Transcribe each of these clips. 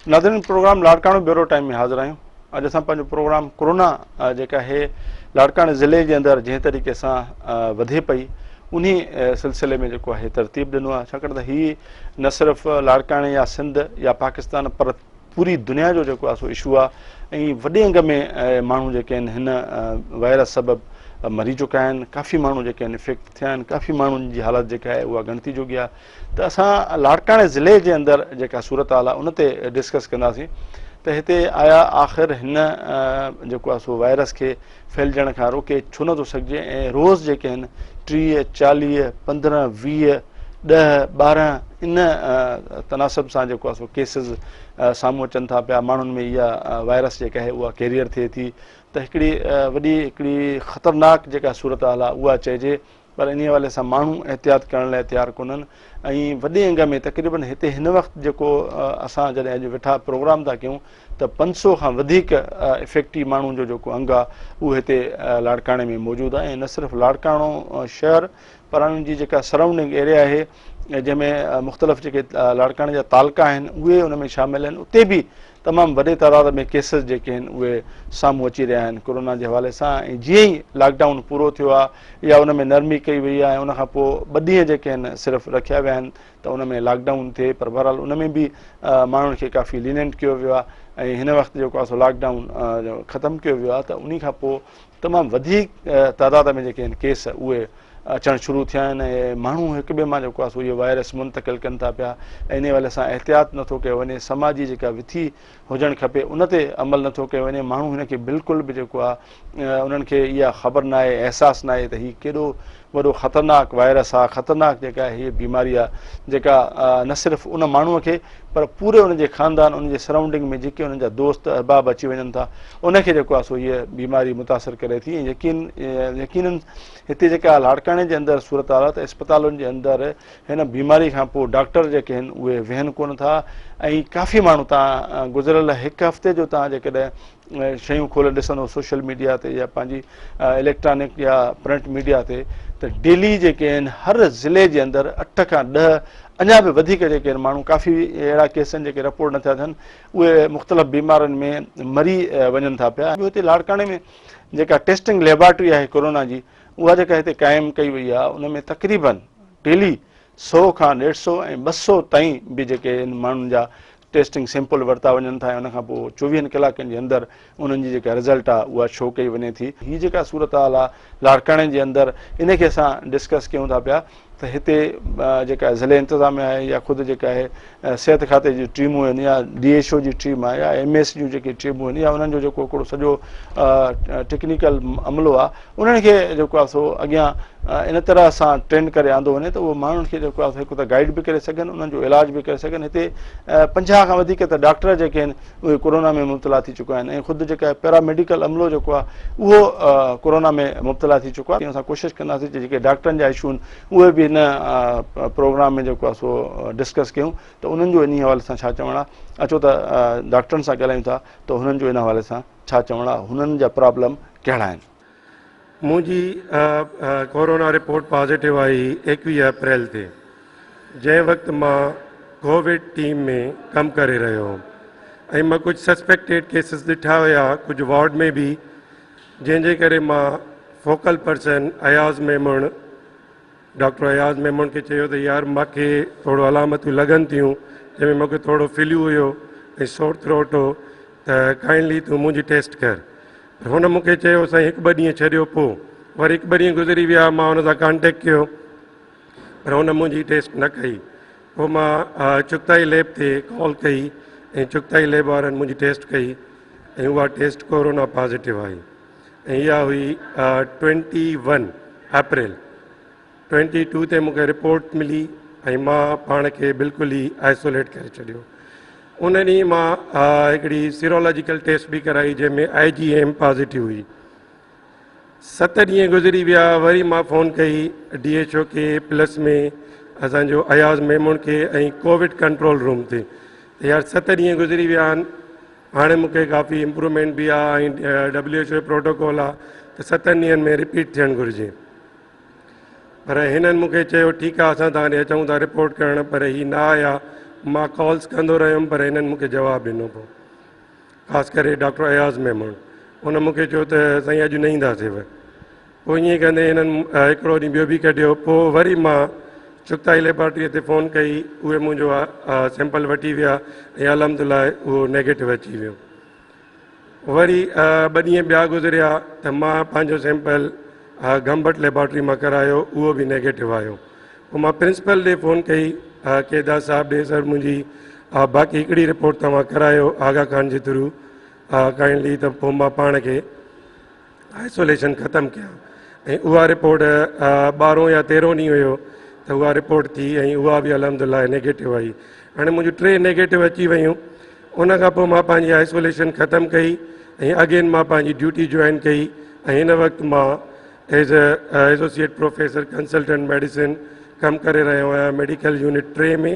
ناظرين programme Larkana bureau time ۾ حاضر آهيون اڄ اسان پنهنجو پروگرام ڪورونا جيڪا آهي لاڙڪاڻي ضلعي جي اندر جنهن طريقي سان وڌي پئي انهي سلسلي ۾ جيڪو آهي ترتيب ڏنو آهي ڇاڪاڻ ته هي نه صرف لاڙڪاڻي يا سنڌ يا پاڪستان پر پوري دنيا جو جيڪو آهي سو اشو آهي ۽ وڏي انگ ۾ ماڻهو جيڪي آهن هن وائرس سبب مري چڪا آهن ڪافي ماڻهو جيڪي آهن افيڪٽ ٿيا آهن ڪافي ماڻهن جي حالت جيڪا آهي اها ڳڻتي جوڳي آهي ته اسان لاڙڪاڻي ضلعي جي اندر جيڪا صورتحال آهي ان تي ڊسڪس ڪنداسين ته هتي آيا آخر هن جيڪو آهي سو وائرس کي ڦهلجڻ کان روڪي ڇو نٿو سگهجي ۽ روز جيڪي آهن 30 40 15 20 10 12 ان تناسب سان جيڪو آهي سو ڪيسز سامهون اچن ٿا پيا ماڻهن ۾ اها وائرس جيڪا آهي اها ڪيريئر ٿئي ٿي ته هڪڙي وڏي هڪڙي خطرناڪ جيڪا صورتحال آهي اها چئجي پر انهي حوالي سان ماڻهو احتياط ڪرڻ لاء تيار ڪونهن ۽ وڏي انگ ۾ تقريبن هتي هن وقت جيڪو اسان جڏهن اڄ ويٺا پروگرام ٿا ڪيون ته 500 کان وڌيڪ افيڪٽي ماڻهن جو جيڪو انگ آهي اهو هتي لاڙڪاڻي ۾ موجود آهي ۽ نه صرف لاڙڪاڻو شهر پر انهن جي جيڪا سرائونڊنگ ايريا آهي جنهن ۾ مختلف جيڪي لاڙڪاڻي جا تعلقا آهن اهي ان ۾ شامل آهن اتي به تمام وڏي تعداد ۾ ڪيسز جيڪي آهن اهي سامهون اچي رهيا آهن ڪورونا جي حوالي سان ۽ جيئن ئي لاڪ ڊائون پورو ٿيو آهي يا ان ۾ نرمي ڪئي وئي آهي ۽ ان کان پوء ٻه ڏينهن جيڪي آهن صرف رکيا ويا آهن ته ان ۾ لاڪ ڊائون ٿئي پر بهرحال ان ۾ به ماڻهن کي ڪافي لينينٽ ڪيو ويو آهي ۽ هن وقت جيڪو آهي سو لاڪ ڊائون ختم ڪيو ويو آهي ته انهي کان پوء تمام وڌيڪ تعداد ۾ جيڪي آهن ڪيس اهي اچڻ شروع ٿيا آهن ۽ ماڻهو هڪ ٻئي مان جيڪو آهي سو اهو وائرس منتقل ڪن ٿا پيا ۽ انهي حوالي سان احتياط نٿو ڪيو وڃي سماجي جيڪا وٿي هجڻ کپي ان تي عمل نٿو ڪيو وڃي ماڻهو هن کي بلڪل به جيڪو آهي انهن کي اها خبر ناهي احساس ناهي ته هي ڪيڏو وڏو خطرناڪ وائرس آهي خطرناڪ جيڪا هي بيماري آهي جيڪا نه صرف ان ماڻهو کي پر پوري ان جي خاندان ان جي سرائونڊنگ ۾ جيڪي انهن جا دوست احباب اچي وڃن ٿا ان کي جيڪو آهي سو هيء بيماري متاثر ڪري ٿي ۽ يقين يقينن هتي جيڪا لاڙڪاڻي جي اندر صورتحال آهي ته اسپتالن جي اندر هن بيماري کان پوء ڊاڪٽر جيڪي آهن اهي ويهن ڪونه ٿا ۽ ڪافي ماڻهو تان گذريل هڪ هفتي جو تان جيڪڏهن شيون کولي ڏسندو سوشل ميڊيا تي يا پنهنجي اليڪٽرانڪ يا پرنٽ ميڊيا تي ته ڊيلي جيڪي آهن هر ضلعي جي اندر 8 کان 10 اڃا به وڌيڪ جيڪي آهن ماڻهو ڪافي اهڙا ڪيس آهن جيڪي رپورٽ نٿا ٿين اهي مختلف بيمارين ۾ مري وڃن ٿا پيا. هتي لاڙڪاڻي ۾ جيڪا ٽيسٽنگ ليبارٽري آهي ڪورونا جي اها جيڪا هتي قائم ڪئي وئي آهي ان ۾ تقريبن ڊيلي سو کان ڏيڍ سو ۽ 200 تائين به جيڪي ان ماڻهن جا ٽيسٽنگ سيمپل ورتا وڃن ٿا ۽ ان کان پوء 24 ڪلاڪن جي اندر انهن جي جيڪا رزلٽ آهي اها شو ڪئي وڃي ٿي. هي جيڪا صورتحال آهي لاڙڪاڻي جي اندر ان کي اسان ڊسڪس ڪيون ٿا پيا ته هتي جيڪا ضلعي انتظاميا آهي يا خود جيڪا آهي صحت کاتي جون ٽيمون آهن يا ڊي ايڇ او جي ٽيم آهي يا ايم ايس جون جيڪي ٽيمون آهن يا انهن جو جيڪو هڪڙو سڄو ٽيڪنيڪل عملو آهي انهن کي جيڪو آهي سو اڳيان ان طرح سان ٽرين ڪري آندو وڃي ته اهو ماڻهن کي جيڪو آهي هڪ ته گائيڊ به ڪري سگهن انهن جو علاج به ڪري سگهن هتي 50 کان وڌيڪ ته ڊاڪٽر جيڪي آهن اهي ڪورونا ۾ مبتلا ٿي چڪا آهن ۽ خود جيڪا پيرا ميڊيڪل عملو جيڪو آهي اهو ڪورونا ۾ مبتلا ٿي چڪو آهي اسان ڪوشش ڪنداسين ته جيڪي ڊاڪٽرن جا اشو آهن اهي به هن پروگرام ۾ جيڪو آهي سو ڊسڪس ڪيون ته انهن جو انهي حوالي سان ڇا چوڻ آهي اچو ته ڊاڪٽرن سان ڳالهايون ٿا ته هنن جو ان حوالي سان ڇا چوڻ آهي هنن جا پرابلم ڪهڙا آهن. منهنجي ڪورونا رپورٽ پازيٽو آئي 21 اپريل تي جنهن وقت مان ڪووڊ ٽيم ۾ ڪم ڪري رهيو هوم ۽ مان ڪجهه سسپيڪٽيڊ ڪيسز ڏٺا هيا ڪجهه وارڊ ۾ به جنهن جي ڪري مان focal person Ayaz Memon doctor Ayaz Memon کي چيو ته يار ماکي ٿورو علامتون لڳن ٿيون جنهن ۾ مونکي ٿورو فليو هيو ۽ سور ٿروٽ هو ته ڪائنڊلي تون منهنجي ٽيسٽ ڪر پر هن مونکي چيو سائين هڪ ٻه ڏينهن ڇڏيو پوء وري هڪ ٻه ڏينهن گذري ويا مان هن سان ڪانٽيڪٽ ڪيو پر هن منهنجي ٽيسٽ نه ڪئي پوء مان چغتائي ليب تي ڪال ڪئي ۽ چغتائي ليب وارن منهنجي ٽيسٽ ڪئي ۽ اها ٽيسٽ ڪورونا پازيٽو آئي ۽ اها هئي 21 اپريل 22 تي مونکي رپورٽ ملي ۽ مان پاڻ کي بلڪل ئي آئسوليٽ ڪري ڇڏيو ان ڏينهن مان هڪڙي سيرولاجيڪل ٽيسٽ به ڪرائي جنهن ۾ آء جي ايم پازيٽو هئي 7 ڏينهن گذري ويا وري مان فون ڪئي ڊي ايڇ او کي پلس ۾ اسان جو اياز ميمڻ کي ۽ ڪووڊ ڪنٽرول روم تي ته يار 7 ڏينهن گذري ويا آهن هاڻي مون کي ڪافي امپروومينٽ به آهي ۽ ڊبليو ايڇ او پروٽوڪول آهي ته 7 ڏينهن ۾ رپيٽ ٿيڻ گهرجي پر هنن مون کي چيو ٺيڪ آهي اسان توهان ڏي اچون ٿا رپورٽ ڪرڻ پر هي نه آيا. مان ڪالز ڪندو رهيم پر هنن مون کي جواب ڏنو پوء خاص ڪري ڊاڪٽر اياز ميمڻ ان مون کي چيو ته سائين اڄ نه اينداسين پوء ائين ڪندي هنن هڪڙو ڏينهن ٻيو به ڪڍيو پوء وري مان چغتائي ليبارٽريء تي فون ڪئي اهي منهنجو سيمپل وٺي ويا ۽ الحمد لله اهو نيگيٽو اچي ويو وري ٻه ڏينهن ٻيا گذريا ته مان پنهنجو سيمپل گمبٽ ليبارٽري مان ڪرايو اهو به نيگيٽو آيو پوء مان پرنسپل ڏي فون ڪئي ڪيدا صاحب ڏي سر منهنجي باقي هڪڙي رپورٽ توهان ڪرايو آغا خان جي ٿرو ڪائنڊلي ته پوء مان پاڻ کي آئسوليشن ختم ڪيان ۽ اها رپورٽ ٻارهون يا تيرهون ڏينهن هيو ته اها رپورٽ ٿي ۽ اها به الحمد لله نيگيٽو آئي هاڻي منهنجون ٽي نيگيٽو اچي ويون ان کان پوء مان پنهنجي آئسوليشن ختم ڪئي ۽ اگين مان پنهنجي ڊيوٽي جوائن ڪئي ۽ هن وقت مان as a associate professor consultant medicine ڪم ڪري رهيو آهيان ميڊيڪل يونٽ ٽي ۾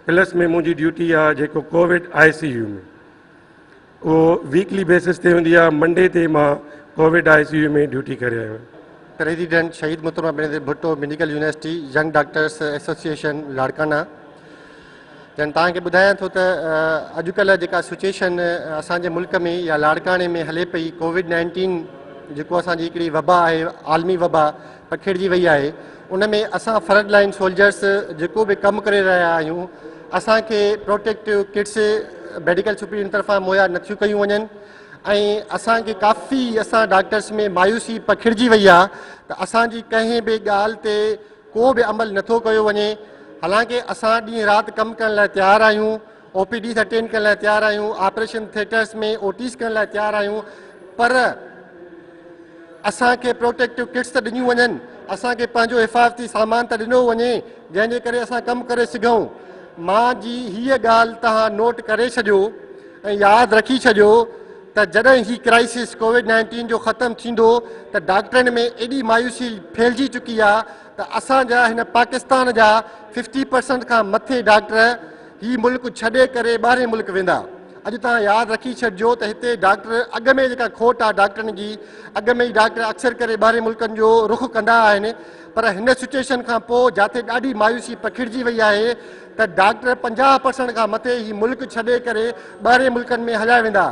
پلس ۾ منهنجي ڊيوٽي آهي جيڪو ڪووڊ آء سي يو ۾ اهو ويڪلي بيسس تي هوندي آهي منڊي تي مان ڪووڊ آء سي يو ۾ ڊيوٽي ڪري آيو آهيان. پريزيڊنٽ شهيد محترمه Benazir Bhutto medical university young doctors association Larkana جن توهان کي ٻڌايان ٿو ته اڄڪلهه جيڪا سچويشن اسان جي ملڪ ۾ يا لاڙڪاڻي ۾ هلي پئي ڪووڊ نائنٽين جيڪو اسان جي هڪڙي وبا آهي عالمي وبا پکيڙجي وئي آهي ان ۾ اسان فرنٽ لائن سولجرس جيڪو به ڪم ڪري رهيا آهيون اسان کي پروٽيڪٽو ڪٽس ميڊيڪل سپريڊنٽ طرفان مهيا نٿيون ڪيون وڃن ۽ اسان کي ڪافي اسان ڊاڪٽرس ۾ مايوسي پکڙجي وئي آهي ته اسان جي ڪنهن به ڳالهه تي ڪو به عمل نٿو ڪيو وڃي حالانڪه اسان ڏينهن رات ڪم ڪرڻ لاء تيار آهيون او پي ڊيز اٽينڊ ڪرڻ لاء تيار آهيون آپريشن ٿيٽرس ۾ او ٽيز ڪرڻ لاء تيار آهيون پر اسان کي پروٽيڪٽو ڪٽس ته ڏنيون وڃن، اسان کي پنهنجو حفاظتي سامان ته ڏنو وڃي، جنهن جي ڪري اسان ڪم ڪري سگهون. مان جي هيء ڳالهه توهان نوٽ ڪري ڇڏيو ۽ ياد رکي ڇڏيو ته جڏهن هي ڪرائسس ڪووڊ نائنٽين جو ختم ٿيندو ته ڊاڪٽرن ۾ ايڏي مايوسي ڦهلجي چڪي آ ته اسان جا هن پاڪستان جا ففٽي پرسنٽ کان مٿي ڊاڪٽر هي ملڪ ڇڏي ڪري ٻاهرين ملڪ ويندا. اڄ توهان ياد رکي ڇڏجو ته هتي ڊاڪٽر اڳ ۾ جيڪا کوٽ آهي ڊاڪٽرن جي اڳ ۾ ئي ڊاڪٽر اڪثر ڪري ٻاهرين ملڪن جو رخ ڪندا آهن پر هن سچويشن کان پوء جاٿي ڏاڍي مايوسي پکڙجي وئي آهي ته ڊاڪٽر 50 پرسنٽ کان مٿي هي ملڪ ڇڏي ڪري ٻاهرين ملڪن ۾ هليا ويندا.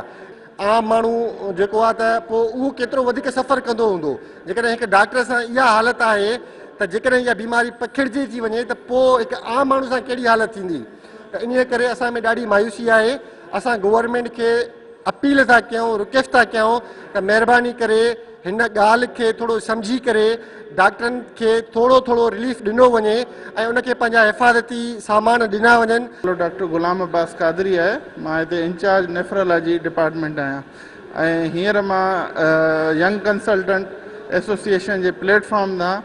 عام ماڻهو جيڪو آهي ته پوء اهو ڪيترو وڌيڪ سفر ڪندو هوندو جيڪڏهن هڪ ڊاڪٽر سان اها حالت آهي ته جيڪڏهن اها بيماري پکڙجي ٿي وڃي ته پوء هڪ عام ماڻهو سان ڪهڙي حالت ٿيندي. ته انهيء ڪري اسان ۾ ڏاڍي مايوسي آهي، اسان گورنمينٽ کي اپيل ٿا ڪيون، رڪويسٽ ٿا ڪيون ته مهرباني ڪري هن ڳالهه کي ٿورو سمجهي ڪري ڊاڪٽرن کي ٿورو ٿورو رليف ڏنو وڃي ۽ ان کي پنهنجا حفاظتي سامان ڏنا وڃن. نالو ڊاڪٽر غلام عباس قادري آهي، مان هتي انچارج نيفرالاجي ڊپارٽمينٽ آهيان ۽ هينئر مان ينگ ڪنسلٽنٽ ايسوسيئيشن جي پليٽ فارم تان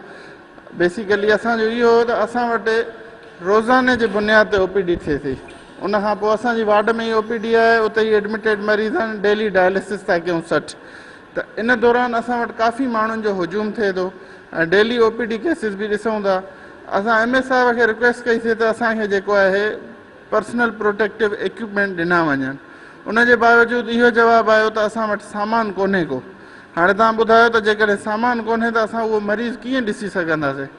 بيسيڪلي اسان جو اهو هو ته اسان وٽ روزاني جي بنياد تي او پي ڊي ٿئي ٿي ان کان پوء اسان جي وارڊ ۾ ئي او پي ڊي آهي اتي ئي ايڊمٽيڊ مريض آهن ڊيلي ڊائلسس ٿا ڪيون 60 ته ان دوران اسان وٽ ڪافي ماڻهن جو هجوم ٿئي ٿو ۽ daily O P D cases به ڏسون ٿا اسان ايم ايس صاحب کي رڪويسٽ ڪئي سي ته اسان کي جيڪو آهي پرسنل پروٽيڪٽو ايڪوپمينٽ ڏنا وڃن ان جي باوجود اهو جواب آيو ته اسان وٽ سامان ڪونهي ڪو هاڻي توهان ٻڌايو ته جيڪڏهن سامان ڪونهي ته اسان اهو مريض ڪيئن ڏسي سگهنداسين؟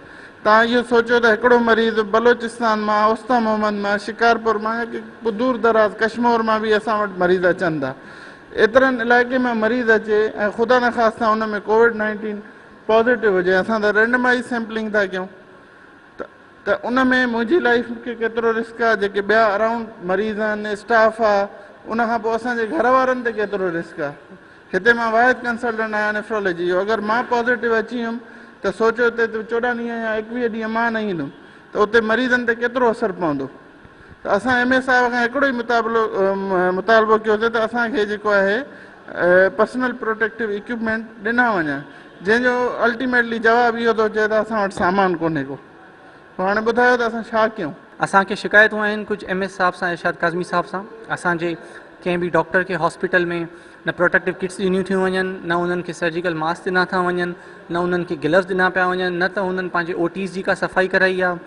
توهان اهو سوچيو ته هڪڙو مريض بلوچستان مان، اوستا محمد مان، شڪارپور مان يا ڪي دور دراز ڪشمور مان به اسان وٽ مريض اچن ٿا. ايترن علائقي مان مريض اچي ۽ خدا نخواسته ان ۾ ڪووڊ نائنٽين پازيٽو هجي اسان ته رينڊمائيز سيمپلنگ ٿا ڪيون ته ته ان ۾ منهنجي لائيف کي ڪيترو رسڪ آ جيڪي ٻيا اراونڊ مريض آهن اسٽاف آ ان کان پوء اسان جي گهر وارن تي ڪيترو رسڪ آ هتي مان واحد ڪنسلٽنٽ آهيان نيفرولاجي جو اگر مان پازيٽو اچي ويم ته سوچيو اتي 14 ڏينهن يا 21 ڏينهن مان نه ايندم ته اتي مريضن تي ڪيترو اثر پوندو ته اسان ايم اي صاحب کان هڪڙو ئي مطابلو مطالبو ڪيوسي ته اسان کي جيڪو آهي پرسنل پروٽيڪٽو اڪوپمينٽ ڏنا وڃن جنهن جو الٽيميٽلي جواب اهو ٿو اچي ته اسان وٽ سامان ڪونهي ڪو پوء هاڻي ٻڌايو ته اسان ڇا ڪيون. اسان کي شڪايتون آهن ڪجهه ايم ايس صاحب سان ارشاد ڪاظمي صاحب سان اسان جي ڪنهن به ڊاڪٽر کي هاسپيٽل ۾ نه پروٽيڪٽو ڪٽس ڏنيون ٿيون وڃن نه انهن کي سرجيڪل ماسڪ ڏنا ٿا وڃن نه انهن کي گلوز ڏنا پيا وڃن نه ته انهن پنهنجي او ٽيز جي ڪا صفائي ڪرائي آهي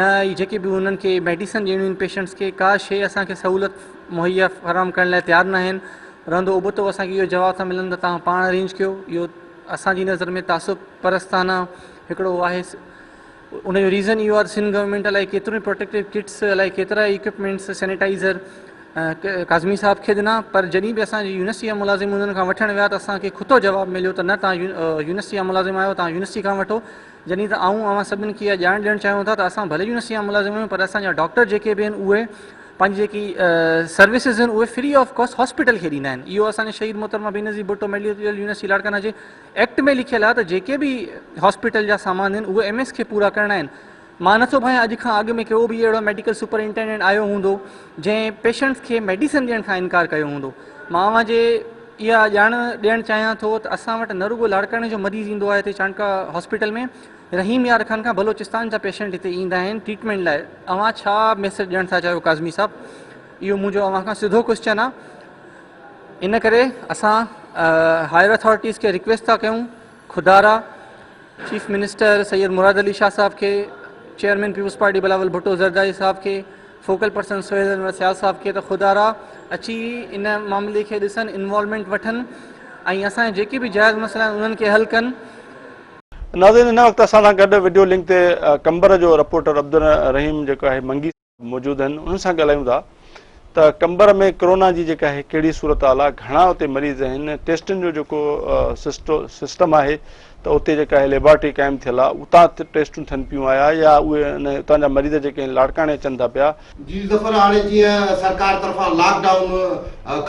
نه ئي جيڪي به انهن کي ميڊيسن ڏيڻيون آهن پيشنٽس کي ڪا شيء اسان کي سهولت مهيا فراهم ڪرڻ لاء تيار نه آهن رهندو ابتو اسان کي اهو جواب ٿا ملن ته توهان پاڻ ارينج ڪيو اهو اسان جي نظر ۾ تعصب پرستانه هڪڙو آهي. ان جو ريزن اهو آهي ته سنڌ گورنمينٽ الائي ڪيتريون پروٽيڪٽو ڪٽس الائي ڪيترا ايڪوپمينٽس سينيٽائزر ڪاظمي صاحب کي ڏنا پر جڏهن به اسان جي يونيورسٽي جا ملازم انهن کان وٺڻ ويا ته اسان کي کتو جواب مليو ته نه توهان يونيورسٽي جا ملازم آهيو توهان يونيورسٽي کان وٺو. جڏهن ته آئون اوهان سڀني کي اها ڄاڻ ڏيڻ چاهيون ٿا ته اسان ڀلي يونيورسٽي جا ملازم آهيون پر اسان جا ڊاڪٽر جيڪي به آهن اهي پنهنجي جيڪي سروسز آهن اهي فري آف ڪاسٽ هاسپيٽل کي ڏيندا آهن. اهو اسان جي شهيد محترمه بينظير ڀٽو ميڊيڪل يونيورسٽي لاڙڪاڻا جي ايڪٽ ۾ لکيل آهي ته جيڪي به هاسپيٽل جا سامان آهن اهي ايم ايس کي پورا ڪرڻا آهن. مان نٿو ڀانيان اڄ کان اڳ ۾ ڪو به اهڙو ميڊيڪل سپرنٽينڊنٽ آيو هوندو جنهن پيشنٽس کي ميڊيسن ڏيڻ کان انڪار ڪيو هوندو. مان اوهان جي اها ڄاڻ ڏيڻ چاهيان ٿو ته اسان وٽ نه رڳو لاڙڪاڻي جو مريض ايندو آهي هتي چانڊڪا هاسپيٽل ۾ رحيم يار خان کان بلوچستان جا پيشنٽ هتي ايندا آهن ٽريٽمينٽ لاء. اوهان ڇا ميسيج ڏيڻ ٿا چاهيو ڪاظمي صاحب؟ اهو منهنجو اوهان کان سڌو ڪوئسچن آهي. ان ڪري اسان هائر اٿارٽيز کي رڪويسٽ ٿا ڪيون خدارا چيف منسٽر سيد مراد علي شاهه صاحب کي، chairman peoples party Bilawal Bhutto Zardari صاحب کي، فوڪل پرسن سهيل انور سيال صاحب کي ته خدارا اچي ان معاملي کي ڏسن، انوالومينٽ وٺن ۽ اسان جا جيڪي به جائز مسئلا آهن انهن کي حل ڪن. ناظرين هن وقت اسان سان گڏ وڊيو لنڪ تي قمبر جو رپورٽر عبدالرحيم جيڪو آهي منگي موجود آهن انهن سان ڳالهايون ٿا ته قمبر ۾ ڪرونا جي جيڪا آهي ڪهڙي صورتحال آهي گهڻا اتي مريض آهن ٽيسٽن جو جيڪو سسٽم آهي ته اتي جيڪا آهي ليبارٽري قائم ٿيل آهي اتان ٽيسٽون ٿين پيون آيا يا اهي ان اتان جا مريض جيڪي آهن لاڙڪاڻي اچن ٿا پيا. جي ظفر هاڻي جيئن سرڪار طرفان لاڪ ڊائون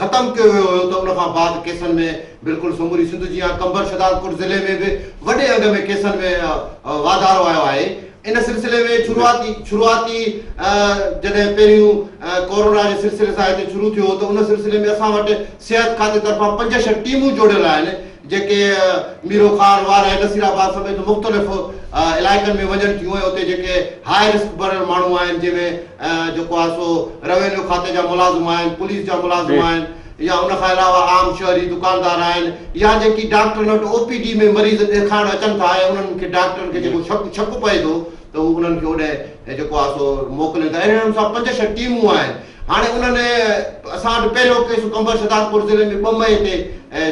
ختم ڪيو ويو هيو ته ان کان بعد ڪيسن ۾ بلڪل سموري سنڌ جيان قمبر شھدادڪوٽ ضلعي ۾ به وڏي انگ ۾ ڪيسن ۾ واڌارو آيو آهي ان سلسلي ۾ شروعاتي شروعاتي جڏهن پهريون ڪورونا جي سلسلي سان هتي شروع ٿيو هو ته ان سلسلي ۾ اسان وٽ صحت کاتي طرفان پنج ڇهه ٽيمون جوڙيل آهن جيڪي ميرو خان، وارهه، نصير آباد سميت مختلف علائقن ۾ وڃن ٿيون ۽ اتي جيڪي هاء رسڪ ڀريل ماڻهو آهن جنهن ۾ جيڪو آهي سو روينيو کاتي جا ملازم آهن، پوليس جا ملازم آهن يا ان کان علاوه عام شهري دڪاندار آهن يا جيڪي ڊاڪٽرن وٽ او پي ڊي ۾ مريض ڏيکارڻ اچن ٿا ۽ انهن کي ڊاڪٽرن کي جيڪو شڪ شڪ پئي ٿو ته هو انهن کي اوڏي جيڪو آهي سو موڪلين ٿا اهڙي نموني سان پنج ڇهه ٽيمون آهن هاڻي انهن اسان وٽ پهريون ڪيس قمبر شھدادڪوٽ ضلعي ۾ ٻه مئي تي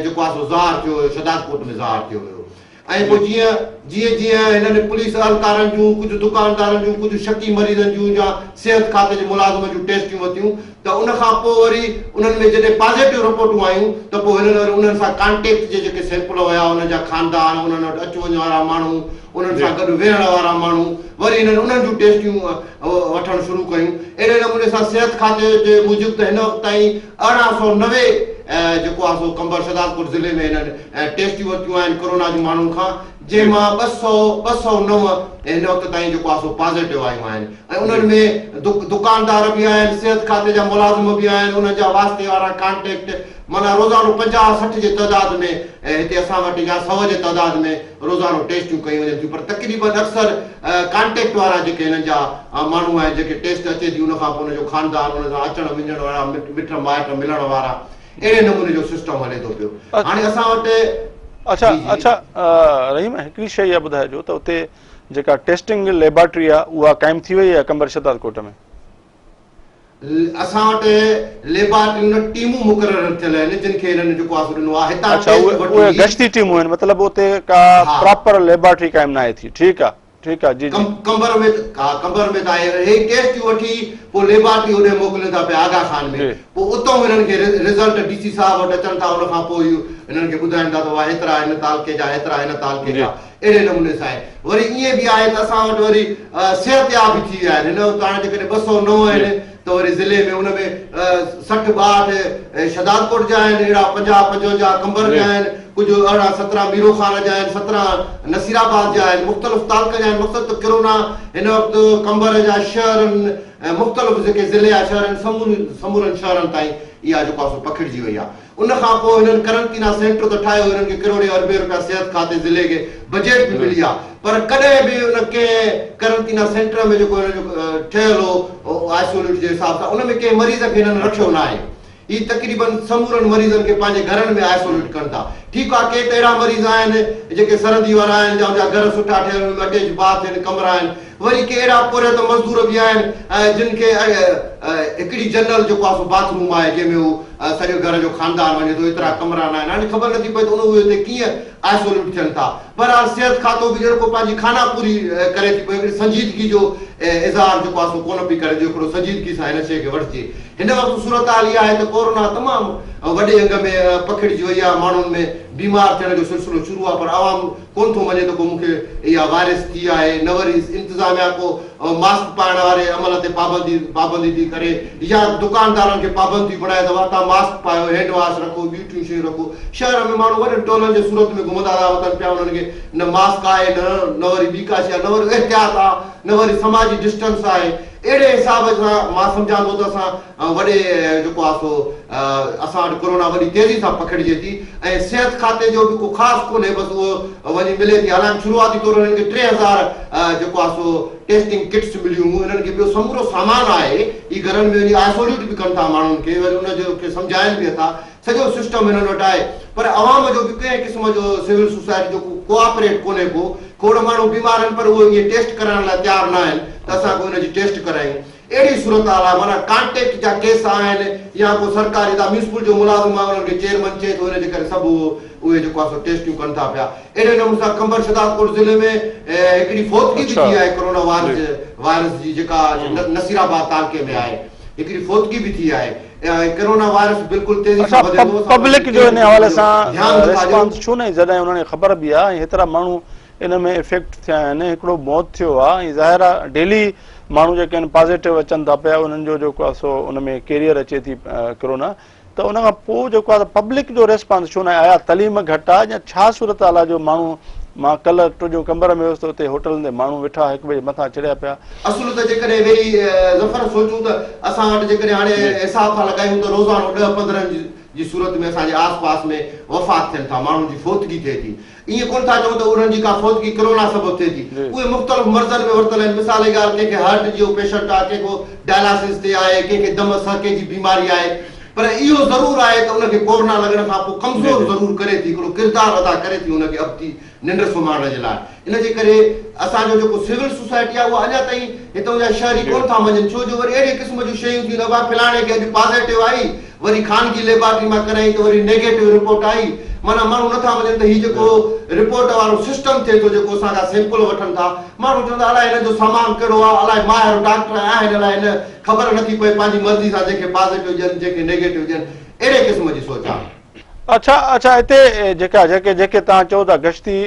جيڪو آهي سو ظاهر ٿيو هيو شھدادڪوٽ ۾ ظاهر ٿيو هيو ۽ پوء جيئن جيئن جيئن هنن پوليس اهلڪارن جون، ڪجهه دڪاندارن جون، ڪجهه شڪي مريضن جون يا صحت کاتي جي ملازمن جون ٽيسٽيون ورتيون ته ان کان پوء وري انهن ۾ جڏهن پازيٽو رپورٽون آيون ته پوء هنن وري انهن سان ڪانٽيڪٽ جي جيڪي سيمپل هيا انهن جا خاندان، انهن وٽ اچ وڃ وارا ماڻهو، انهن سان گڏ ويهڻ وارا ماڻهو وري هنن انهن جون ٽيسٽيون وٺڻ شروع ڪيون. اهڙي نموني سان صحت کاتي جي موجب ته هن وقت تائين 1890 جيڪو آهي سو قمبر شهدادڪوٽ ضلعي ۾ هنن ٽيسٽيون ورتيون آهن ڪورونا جون ماڻهن کان جنهن مان 209 هن وقت تائين جيڪو آهي سو پازيٽو آيون آهن ۽ انهن ۾ دڪاندار به آهن صحت کاتي جا ملازم به آهن انهن جا واسطي وارا ڪانٽيڪٽ معنيٰ روزانو 50 60 جي تعداد ۾ هتي اسان وٽ يا سو جي تعداد ۾ روزانو ٽيسٽيون ڪيون وڃن ٿيون پر تقريبن اڪثر ڪانٽيڪٽ وارا جيڪي هنن جا ماڻهو آهن جيڪي ٽيسٽ اچي ٿي ان کان پوء ان جو خاندان ان سان اچڻ وڃڻ وارا مٽ مائٽ ملڻ وارا اهڙي نموني جو سسٽم هلي ٿو پيو هاڻي اسان وٽ اڇا اڇا رحيم هڪڙي شيء اها ٻڌائجو ته اتي جيڪا ٽيسٽنگ ليبارٽري آهي اها قائم ٿي وئي آهي قمبر شهداد ڪوٽ ۾؟ اسان وٽ ليبارٽريون نه ٽيمون مقرر ٿيل آهن جن کي هنن جيڪو آسو ڏنو آهي هتان اڇا اهي گشتي ٽيمون آهن مطلب اتي ڪا پراپر ليبارٽري قائم ناهي ٿي ٺيڪ آهي ٺيڪ آهي جي جي قمبر ۾ ها قمبر ۾ ته آهي هي ٽيسٽيون وٺي پوء ليبارٽري هوڏي موڪلين ٿا پيا آغا خان ۾ پوء اتئون هنن کي رزلٽ ڊي سي صاحب وٽ اچن ٿا ان کان پوء هنن کي ٻڌائين ٿا ته اها هيترا هن تعلقي جا هيترا هن تعلقي جا اهڙي نموني سان آهي. وري ائين به آهي ته اسان وٽ وري صحتياب به ٿي ويا آهن. هن وقت هاڻي جيڪڏهن 209 آهن ته وري ضلعي ۾ ان ۾ 60 62 شهدادڪوٽ جا آهن، اهڙا 50 55 قمبر جا آهن، ڪجهه 18 17 ميرو خان جا آهن، 17 نصير آباد جا آهن، مختلف تعلقن جا آهن. مقصد ته ڪرونا هن وقت قمبر جا شهرن ۽ مختلف جيڪي ضلعي جا شهر آهن سمورن شهرن تائين اها جيڪو آهي سو پکڙجي وئي آهي. ان کان پوء هنن قرنطينه سينٽر ته ٺاهيو هنن کي ڪروڙين اربين روپيا صحت کاتي ضلعي کي بجيٽ به ملي آ پر ڪڏهن به ان ڪنهن قرنطينه سينٽر ۾ جيڪو هنن جو ٺهيل هو آئسوليٽ جي حساب سان ان ۾ ڪنهن مريض کي هنن رکيو ناهي. هي تقريبن سمورن مريضن کي پنهنجي گهرن ۾ آئسوليٽ ڪن ٿا. ٺيڪ آ ڪي ته اهڙا مريض آهن جيڪي سرندي وارا آهن جا ان جا گهر سٺا ٺهيل ان ۾ اٽيچ باٿ آهن ڪمرا آهن وري ڪي اهڙا پورهيت مزدور به آهن جن کي هڪڙي جنرل جيڪو آ سو باٿ روم آهي جنهن ۾ هو سڄو گهر جو خاندان وڃي ٿو ايترا ڪمرا ناهن هاڻي خبر نٿي پئي ته ان اهي اتي ڪيئن آئسوليٽ ٿين ٿا. بهرحال صحت کاتو به ڄڻ ڪو پنهنجي خانه پوري ڪري ٿي پيو هڪڙي سنجيدگي جو اظهار جيڪو آ سو ڪونه پئي ڪري جو هڪڙو سنجيدگي سان هن شيء کي وٺجي. هن وقت صورتحال اها آهي ته ڪورونا تمام وڏي انگ ۾ پکڙجي وئي آهي، ماڻهن ۾ بيمار ٿيڻ جو سلسلو شروع آهي پر عوام ڪونه ٿو مڃي ته ڪو مون کي اها وائرس ٿي آهي نه وري انتظاميا ڪو ماسڪ پائڻ واري عمل تي پابندي پابندي ٿي ڪري يا دڪاندارن کي پابند ٿي بڻائي ته توهان ماسڪ پايو، هينڊ واش رکو، ٻيون ٽيون شيون رکو. شهر ۾ ماڻهو وڏن ٽولن جي صورت ۾ گهمندا ٿا وتن پيا انهن کي نه ماسڪ آهي نه نه وري ٻي ڪا شيء آهي نه وري احتياط آهي نه وري سماجي ڊسٽنس آهي. اهڙي حساب سان مان سمجهان ٿو ته اسان وڏي جيڪو آهي سو اسان وٽ ڪورونا وڏي تيزي سان پکڙجي ٿي ۽ صحت کاتي جو به ڪو خاص ڪونهي بس اهو وڃي ملي ٿي حالانڪ شروعاتي طور هنن کي 3000 جيڪو آهي سو ٽيسٽنگ ڪٽس مليون هيون هنن کي ٻيو سمورو سامان آهي هي گهرن ۾ وڃي آئسوليٽ به ڪن ٿا ماڻهن کي وري ان جو کي سمجهائين به ٿا سڄو سسٽم هنن وٽ آهي پر عوام جو به ڪنهن قسم جو سول سوسائٽي جو ڪو ڪوآپريٽ ڪونهي ڪو کوڙ ماڻهو بيمار آهن پر اهي ائين ٽيسٽ ڪرائڻ لاء تيار نه آهن ته اسان ڪو ان جي ٽيسٽ ڪرايون اهڙي صورتحال آهي معنيٰ ڪانٽيڪٽ جا ڪيس آهن يا ڪو سرڪاري ادارا ميونسپل جو ملازم آهي انهن کي چيئرمن چئي ٿو ان جي ڪري سڀ اهو اهي جيڪو آهي سو ٽيسٽيون ڪن ٿا پيا اهڙي نموني سان قمبر شهدادڪوٽ ضلعي ۾ هڪڙي فوتگي به ٿي آهي ڪورونا وائرس وائرس جي جيڪا نصير آباد تعلقي ۾ آهي هڪڙي فوتگي به ٿي آهي ۽ ڪرونا وائرس بلڪل تيزي اڇا سان وڌي ٿو اسان پبلڪ پنهنجي جو ڪنهن ان به حوالي قسم جو سان ڌيان نٿا ڏيون. ريسپانس ڇو نه جڏهن انهن کي خبر به آهي ۽ هيترا ماڻهو ان ۾ افيڪٽ ٿيا آهن هڪڙو موت ٿيو آهي ۽ ظاهر آهي ڊيلي ماڻهو جيڪي آهن پازيٽو اچن ٿا پيا انهن جو جيڪو آهي سو ان ۾ ڪيريئر اچي ٿي ڪرونا ته ان کان پوء جيڪو آهي پبلڪ جو ريسپانس ڇو ناهي آيا تعليم گهٽ آهي يا ڇا صورتحال آهي جو ماڻهو مان ڪلهه ٽوجو قمبر ۾ ويس ته اتي هوٽلن تي ماڻهو ويٺا هڪ ٻئي جي مٿان چڙهيا پيا. اصل ته جيڪڏهن ويهي ظفر سوچون ته اسان وٽ جيڪڏهن هاڻي حساب ٿا لڳايون ته روزانو ڏهه 15 جي صورت ۾ اسان جي آس پاس ۾ وفات ٿين ٿا ماڻهن جي فوتگي ٿئي ٿي ائين ڪونه ٿا چئون ته انهن جي ڪا فوتگي ڪرونا سبب ٿئي ٿي اهي مختلف مرضن ۾ ورتل آهن مثال جي ڳالهه ڪنهن کي هارٽ جو پيشنٽ آهي ڪنهن ڪو ڊائلاسز تي آهي ڪنهن کي دم سهڪي جي بيماري آهي پر اهو ضرور آهي ته ان کي ڪورنا لڳڻ کان پوء ڪمزور ضرور ڪري ٿي، هڪڙو ڪردار ادا ڪري ٿي ان کي ابتي ننڊ سمهارڻ جي لاء. ان جي ڪري اسان جو جيڪو سول سوسائٽي آهي اها اڃا تائين هتئون جا شهري ڪونه ٿا مڃين ڇو جو وري اهڙي قسم جون شيون ٿيون ته ابا فلاڻي کي اڄ پازيٽو آئي وري خانگي ليبارٽري مان ڪرايائين ته وري نيگيٽو رپورٽ آئي معنيٰ ماڻهو نٿا مڃن ته هي جيڪو رپورٽ وارو سسٽم ٿئي ٿو جيڪو اسان کان سيمپل وٺن ٿا ماڻهو چون ٿا الائي هنن جو سامان ڪهڙو آهي الائي ماهر ڊاڪٽر آهن الائي نه خبر نٿي پئي پنهنجي مرضي سان جنهن کي پازيٽو ڏين جنهن کي نيگيٽو ڏين اهڙي قسم جي سوچ آهي. اڇا اڇا هتي جيڪا جيڪي جيڪي توهان چئو ٿا گشتي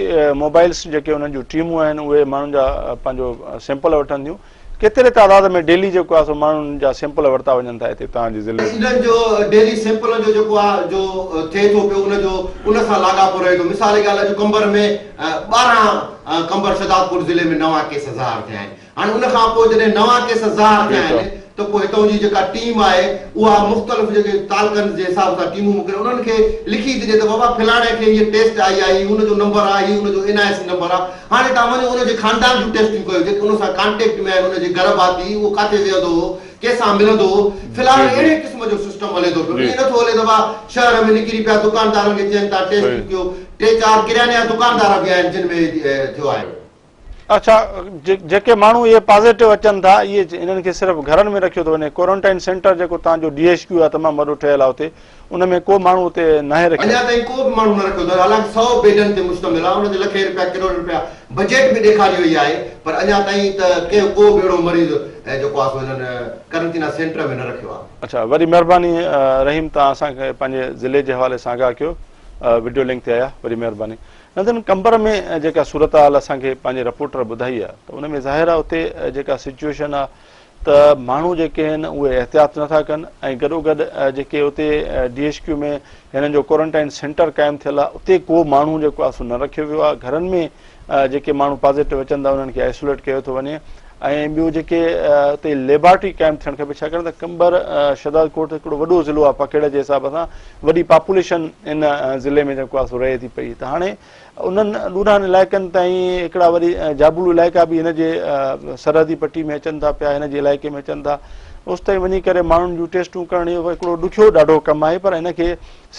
موبائلس جيڪي انهن جون ٽيمون آهن اهي ماڻهن جا پنهنجو سيمپل وٺن ٿيون ڪيتري تعداد ۾ ڊيلي جيڪو آهي سو ماڻهن جا سيمپل ورتا وڃن ٿا هتي توهان جي ضلعي ۾. انهن جو ڊيلي سيمپلن جو جيڪو آهي جو ٿئي ٿو پيو ان جو ان سان لاڳاپو رهي ٿو مثال جي ڳالهه اڄ قمبر ۾ 12 قمبر شهدادڪوٽ ضلعي ۾ نوان ڪيس ظاهر ٿيا آهن هاڻي ان کان پوء جڏهن نوان ڪيس ظاهر ٿيا آهن ته پوء هتئون جي جيڪا ٽيم آهي اها مختلف جيڪي تعلقن جي حساب سان ٽيمون موڪلي انهن کي لکي ٿي ڏي ته بابا فلاڻي کي هيء ٽيسٽ آئي آهي هي ان جو نمبر آهي هي ان جو اين I C number آهي هاڻي توهان وڃو ان جي خاندان جون ٽيسٽون ڪيو جيڪي ان سان ڪانٽيڪٽ ۾ آهن ان جي گهر ڀاتي اهو ڪاٿي ويهندو هو ڪنهن سان ملندو هو في الحال اهڙي قسم جو سسٽم هلي ٿو پيو ائين نٿو هلي ته ڀا شهر ۾ نڪري پيا دڪاندارن کي چين توهان ٽيسٽون ڪيو ٽي چار ڪرياني جا دڪاندار به آهن جن ۾ ٿيو آهي. اڇا جيڪي ماڻهو اهي پازيٽو اچن ٿا اهي انهن کي صرف گهرن ۾ رکيو ٿو وڃي ڪورنٽائن سينٽر جيڪو تان جو ڊي ايڇ ڪيو آهي تمام وڏو ٺهيل آهي اتي ان ۾ ڪو ماڻهو اتي ناهي رکيل. اڃا تائين ڪو به ماڻهو نه رکيو اٿس حالانڪ سئو بيڊن تي مشتمل آهي ان تي لکين رپيا ڪروڙين رپيا بجيٽ به ڏيکاري وئي آهي پر اڃا تائين ته ڪنهن ڪو به اهڙو مريض جيڪو آهي سو هنن قرنطينه سينٽر ۾ نه رکيو آهي. اڇا وڏي مهرباني رحيم توهان اسان کي پنهنجي ضلعي جي حوالي سان آگاهه ڪيو وڊيو لنڪ تي آيا وڏي مهرباني. نظرين قمبر ۾ جيڪا صورتحال اسان کي پنهنجي رپورٽر ٻڌائي آهي ته ان ۾ ظاهر آهي اتي جيڪا سچوئيشن آهي ته ماڻهو جيڪي آهن اهي احتياط نٿا ڪن ۽ گڏو گڏ جيڪي اتي ڊي ايڇ ڪيو ۾ هنن جو ڪورنٽائن سينٽر قائم ٿيل آهي اتي ڪو ماڻهو جيڪو آهي سو نه رکيو ويو آهي گهرن ۾ جيڪي ماڻهو پازيٽو اچن ٿا انهن کي آئسوليٽ ڪيو ٿو وڃي ۽ ٻيو جيڪي اتي ليبارٽري قائم ٿيڻ کپي ڇاڪاڻ ته قمبر شهداد ڪوٽ هڪڙو وڏو ضلعو آهي پکيڙ جي حساب سان وڏي پاپوليشن ان ضلعي ۾ جيڪو آهي سو رهي ٿي پئي ته هاڻي انهن ڏورانهن علائقن تائين هڪڙا وري جابلو علائقا به هن جي سرحدي پٽي ۾ اچن ٿا پيا هن جي علائقي ۾ اچن ٿا اوستائين وڃي ڪري ماڻهن جون ٽيسٽون ڪرڻ اهو هڪڙو ڏکيو ڏاڍو ڪم آهي پر هن کي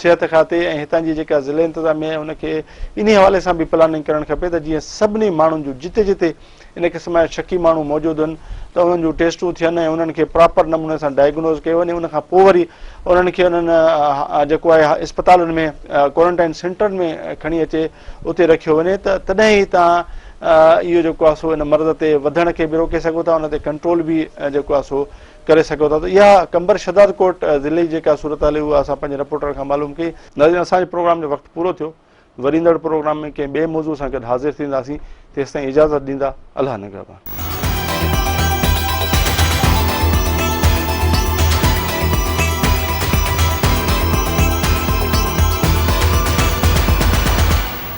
صحت کاتي ۽ هتان جي جيڪا ضلعي انتظاميه آهي ان کي انهي حوالي سان به پلاننگ ڪرڻ کپي ته جيئن سڀني ماڻهن جون جتي جتي ان قسم جا شڪي ماڻهو موجود هن ته انهن جون ٽيسٽون ٿين ۽ انهن کي پراپر نموني سان ڊائگنوز ڪيو وڃي ان کان پوء وري انهن کي انهن جيڪو آهي اسپتالن ۾ ڪورنٽائن سينٽرن ۾ کڻي اچي اتي رکيو وڃي ته تڏهن ئي توهان اهو جيڪو آهي سو ان مرض تي وڌڻ کي به روڪي سگهو ٿا ان تي ڪنٽرول به جيڪو آهي سو ڪري سگهو ٿا ته اها قمبر شهداد ڪوٽ ضلعي جي جيڪا صورتحال هئي اها اسان پنهنجي رپورٽر کان معلوم ڪئي. ناظرين اسان جي پروگرام جو وقت پورو ٿيو وري ايندڙ پروگرام ۾ ڪنهن ٻئي موضوع سان گڏ حاضر ٿينداسين تيستائين اجازت ڏيندا الله نگهبان.